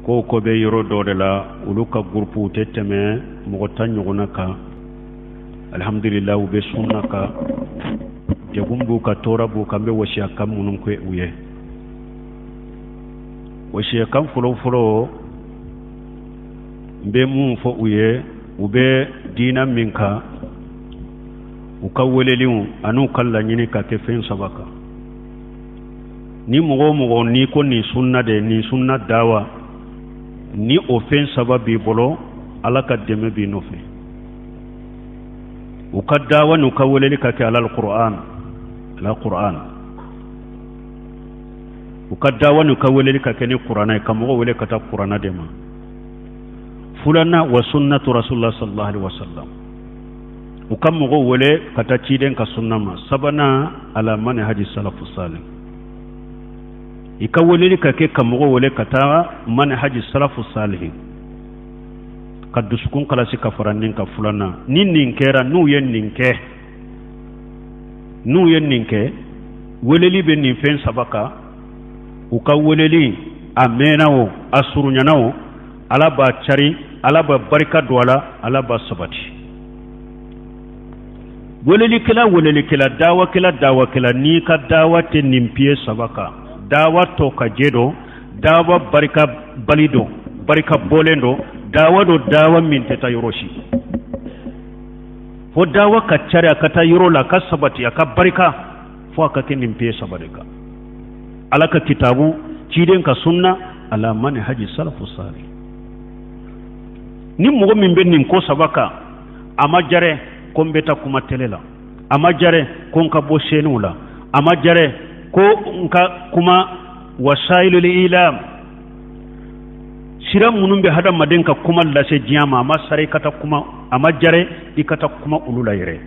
Ko ko bɛ yɔrɔ dɔ de la, olu ka gurupu tɛ tɛmɛ mɔgɔ 10 ɲɔgɔnna kan. Alihamudulila, u bɛ sunna kan, degun b'u kan, tɔɔrɔ b'u kan. N bɛ wasiyakan minnu kɛ u ye, wasiyakan fɔlɔfɔlɔ n bɛ mun fɔ u ye, u bɛ diina min kan, u ka weleliw an'u ka laɲini ka kɛ fɛn saba kan. Ni mɔgɔ o mɔgɔ n'i ko nin sunna de, nin sunna dawa, ni o fɛn saba b'i bolo, Ala ka dɛmɛ b'i nɔfɛ. U ka dawa n'u ka weleli ka kɛ alal Qur'an, ala Qur'an. U ka dawa n'u ka weleli ka kɛ ni Qur'ana ye, ka mɔgɔ wele ka taa Qur'ana de ma. Filanan, wa sunnatu rasulullah sallallahu alaihi wasallam, u ka mɔgɔw wele ka taa ciden ka sunna ma. Sabanan, ala manhaji salafu salih, i ka weleli ka kɛ ka mɔgɔw wele ka taa manhaji salafu salih, ka dusukun kalasi ka fara nin kan. Filanan, ni nin kɛra, n'u ye nin kɛ, n'u ye nin kɛ, weleli bɛ nin fɛn saba kan. U ka weleli, a mɛnna o, a surunyana o, Ala b'a cari, Ala b'a barika don a la, Ala b'a sabati. Welelikɛla, welelikɛla, dawakɛla, dawakɛla, n'i ka dawa tɛ nin piye saba kan, dawa tɔ ka jɛ don, dawa barika bali don, barika bɔlen don, dawa don, dawa min tɛ taa yɔrɔ si. Fo dawa ka cari, a ka taa yɔrɔ la, a ka sabati, a ka barika, fo a ka kɛ nin piye saba de kan: Ala ka kitabu, ciden ka sunna, ala manhaji salafu salih. Ni mɔgɔ min bɛ nin ko saba kan, a ma jarɛ ko n bɛ taa kuma tele la, a ma jarɛ ko n ka bɔ sɛniw la, a ma jarɛ ko n ka kuma wasayilul ilam, sira minnu bɛ hadamaden ka kuma lase diɲɛ ma, a ma sara i ka taa kuma, a ma jarɛ i ka taa kuma olu la yɛrɛ,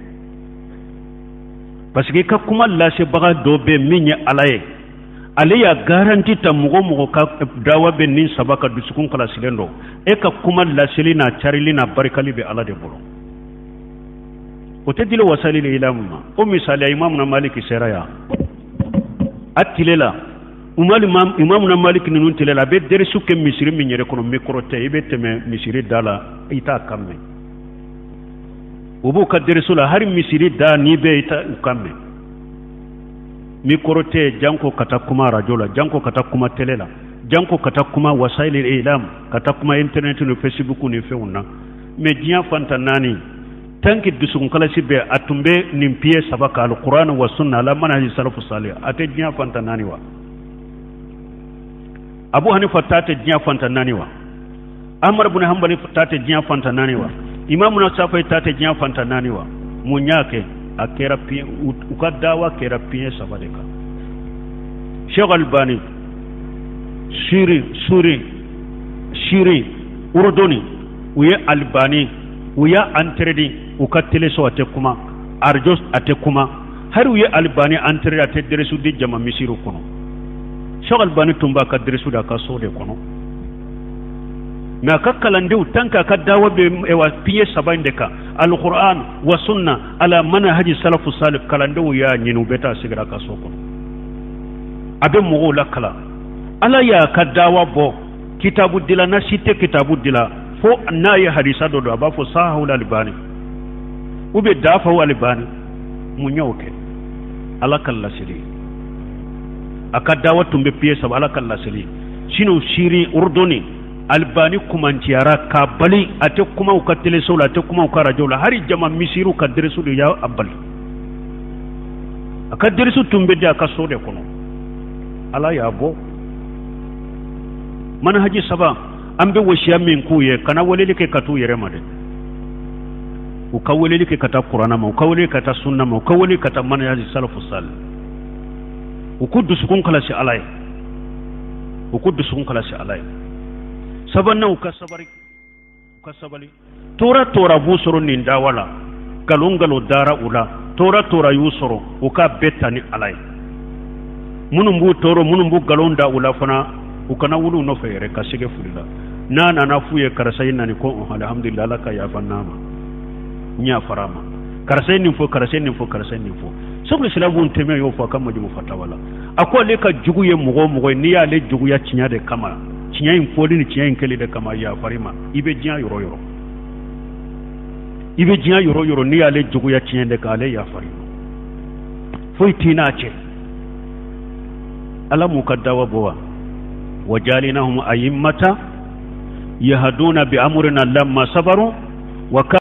parce que i ka kuma lasebaga dɔ bɛ min ye Ala ye. Ale y'a garanti ta, mɔgɔ mɔgɔ ka dawa bɛ nin saba ka, dusukun kalasilen don, e ka kuma laseli n'a carili n'a barikali bɛ Ala de bolo. O tɛ dila wasali le ilamu ma. O misaliya, Imamuna Maliki sera yan a tile la, Imamuna Maliki ninnu tile la, a bɛ derisu kɛ misiri min yɛrɛ kɔnɔ, mikɔrɔ tɛ, i bɛ tɛmɛ misiri da la, i t'a kan mɛn. U b'u ka derisu la, hali misiri da n'i bɛ, i t'a u kan mɛn. Mikɔrɔ tɛ, janko ka taa kuma arajo la, janko ka taa kuma tele la, janko ka taa kuma wasayili ilam, ka taa kuma internet ni Facebook ni fɛnw na. Mais diɲɛ fantan naani, tant que dusukun kalasi bɛ, a tun bɛ nin piye saba kan, alikuran wa sunna ala manhaji salafu salih, a tɛ diɲɛ fantan naani wa? Abu Hanifa ta tɛ diɲɛ fantan naani wa? Ahmad bin Hanbali ta tɛ diɲɛ fantan naani wa? Imamuna Safai ta tɛ diɲɛ fantan naani wa? Mun y'a kɛ? A kɛra piye, u ka dawa kɛra piye saba de kan. Sheikh Albani, Siri, Suri, Siri, Urudoni, u ye Albani, u y'a interdit u ka teleso, a tɛ kuma arajo, a tɛ kuma. Hali u ye Albani interdit, a tɛ derisu di jama misiriw kɔnɔ. Sheikh Albani tun b'a ka derisu da a ka so de kɔnɔ. Mais a ka kalandenw, tant que a ka dawa bɛ wa piye saba in de kan, alquran wa sunna ala manhaji salafu salih, kalandenw y'a ɲini, u bɛ taa sigira a ka so kɔnɔ, a bɛ mɔgɔw lakalan. Ala y'a ka dawa bɔ. Kitabu dila na si tɛ kitabu dila fo n'a ye hadisa dɔ don, a b'a fɔ sahahu Albani ou bien dafahu Albani. Mun y'o kɛ? Ala ka laseli. A ka dawa tun bɛ piye saba, Ala ka laseli. Sinon Siri, Urduni, Albani kumanciyara k'a bali, a tɛ kuma u ka teleso la, a tɛ kuma u ka arajo la, hali jama misiriw ka derisu de y'a bali. A ka derisu tun bɛ di a ka so de kɔnɔ. Ala y'a bɔ manhaji saba. An bɛ wasiya min k'u ye, kana weleli kɛ ka t'u yɛrɛ ma dɛ. U ka weleli kɛ ka taa Kuranna ma, u ka weleli ka taa sunna ma, u ka weleli ka taa manhaji salafu salih. U k'u dusukun kalasi Ala ye, u k'u dusukun kalasi Ala ye. Sabanan, u ka sabali, u ka sabali. Tora tora b'u sɔrɔ nin dawa la, nkalon nkalon dara u la, tora tora y'u sɔrɔ, u k'a bɛɛ ta ni Ala ye. Minnu b'u tɔɔrɔ, minnu b'u nkalon da u la fana, u kana wuli u nɔfɛ yɛrɛ ka sɛgɛ fili la. N'a nana f'u ye, karisa ye nani ko alhamdulillah, Ala ka yafa n'a ma, n yafara a ma, karisa ye nin fɔ, karisa ye nin fɔ, karisa ye nin fɔ. Sɛkul Islam Ibn Taymiya y'o fɔ a ka Majumu Fatawa la. A ko ale ka jugu ye mɔgɔ o mɔgɔ ye, n'i y'ale juguya tiɲɛ de kama, tiɲɛ Tiɲɛ in fɔli ni tiɲɛ in kɛli de kama, yafar'i ma. I bɛ diɲɛ yɔrɔ yɔrɔ, i bɛ diɲɛ yɔrɔ yɔrɔ, n'i y'ale juguya tiɲɛ de kan, ale yafar'i ma, foyi t'i n'a cɛ. Ala m'u ka dawa bɔ wa? Wajalinahum ayimmata yahduna bi amrina lamma sabaru wa.